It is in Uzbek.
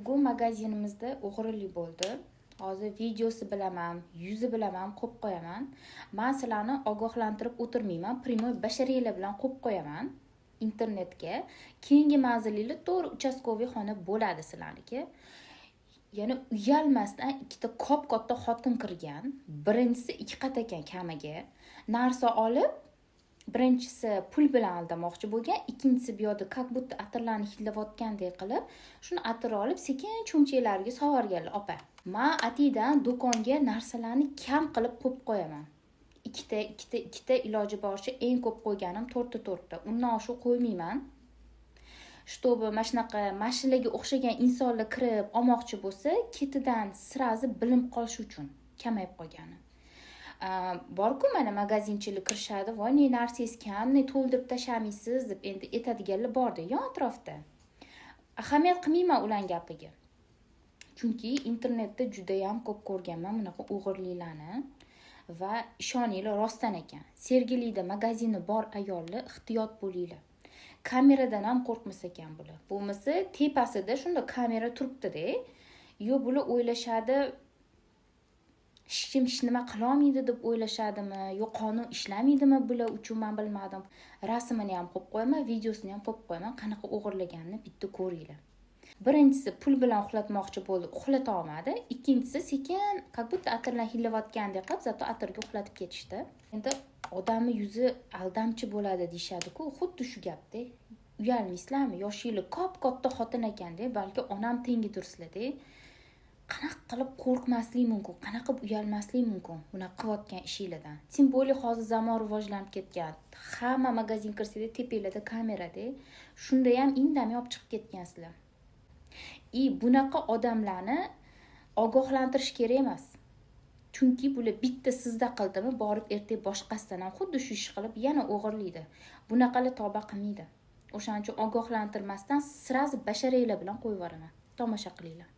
Bugun magazinimizda o'g'rilik bo'ldi. Hozir videosi bilaman, yuzi bilaman, qo'yib qo'yaman. Man sizlarni ogohlantirib o'tirmayman, прямой basharanglar bilan qo'yib qo'yaman internetga. Keyingi manzilinglar to'g'ri участковый xona bo'ladi sizlarniki. Yana uyalmasdan ikkita kop katta xotin kirgan. Birinchisi ikki qat ekan kamiga. Narsa olib, birinchisi pul bilan aldamoqchi bo'lgan, ikkinchisi bu yoqda как будто atirlarni hidlayotgandek qilib, shuni atir olib sekin cho'nchaklariga solvorganlar opa. Man atiydan do'konga narsalarni kam qilib qo'yib qo'yaman. Ikkita, ikkita, ikkita, iloji boricha eng ko'p qo'yganim to'rtta, to'rtta. Undan oshiq qo'ymayman. Чтобы mana shunaqa mashinaga o'xshagan insonlar kirib olmoqchi bo'lsa, ketidan сразу bilinib qolishi uchun kamayib qolgani. Borku, mana magazinchilar kirishadi, "Voy, ne narsangiz kam, ne to'ldirib tashlamaysiz", deb endi aytadiganlar borda yon atrofda. Ahamiyat qilmayman ularni gapiga. Chunki internetda judayam ko'p ko'rganman bunaqa o'g'irliklarni va ishoninglar, rostdan ekan. Sergelida magazini bor ayollar, ehtiyot bo'linglar. Kameradan ham qo'rqmas ekan bular. Bo'lmasa tepasida shunda kamera turibdi-da. Yo bular o'ylashadi, hech kim hech nima qilolmaydi deb o'ylashadimi, yo qonun ishlamaydimi bular uchun, man bilmadim. Rasmini ham qo'yib qo'yaman, videosini ham qo'yib qo'yaman, qanaqa o'g'irlaganini bitta ko'ringlar. Birinchisi pul bilan uxlatmoqchi bo'ldi, uxlata olmadi. Ikkinchisi sekin как будто atirlar hidlayotgandek qilib, зато atirga uxlatib ketishdi. Endi odamni yuzi aldamchi bo'ladi deyishadi-ku, xuddi shu gapda. Uyalmaysizlarmi? Yoshinglar kop katta xotin ekanda, balki onam tengidursizlar-da. Qanaqa qilib qo'rqmaslik mumkin, qanaqa qilib uyalmaslik mumkin bunaqa qilayotgan ishinglardan? Тем более hozir zamon rivojlanib ketgan. Hamma magazin kirsanglar, tepanglarda kamerada. Shunda ham indamay olib chiqib ketgansizlar. И bunaqa odamlarni ogohlantirish kerak emas, chunki bular bitta sizda qildimi, borib ertaga boshqasidan ham xuddi shu ishni qilib yana o'g'irlaydi. Bunaqalar tavba qilmaydi. O'shaning uchun ogohlantirmasdan сразу basharanglar bilan qo'yib yuboraman. Tomosha qilinglar.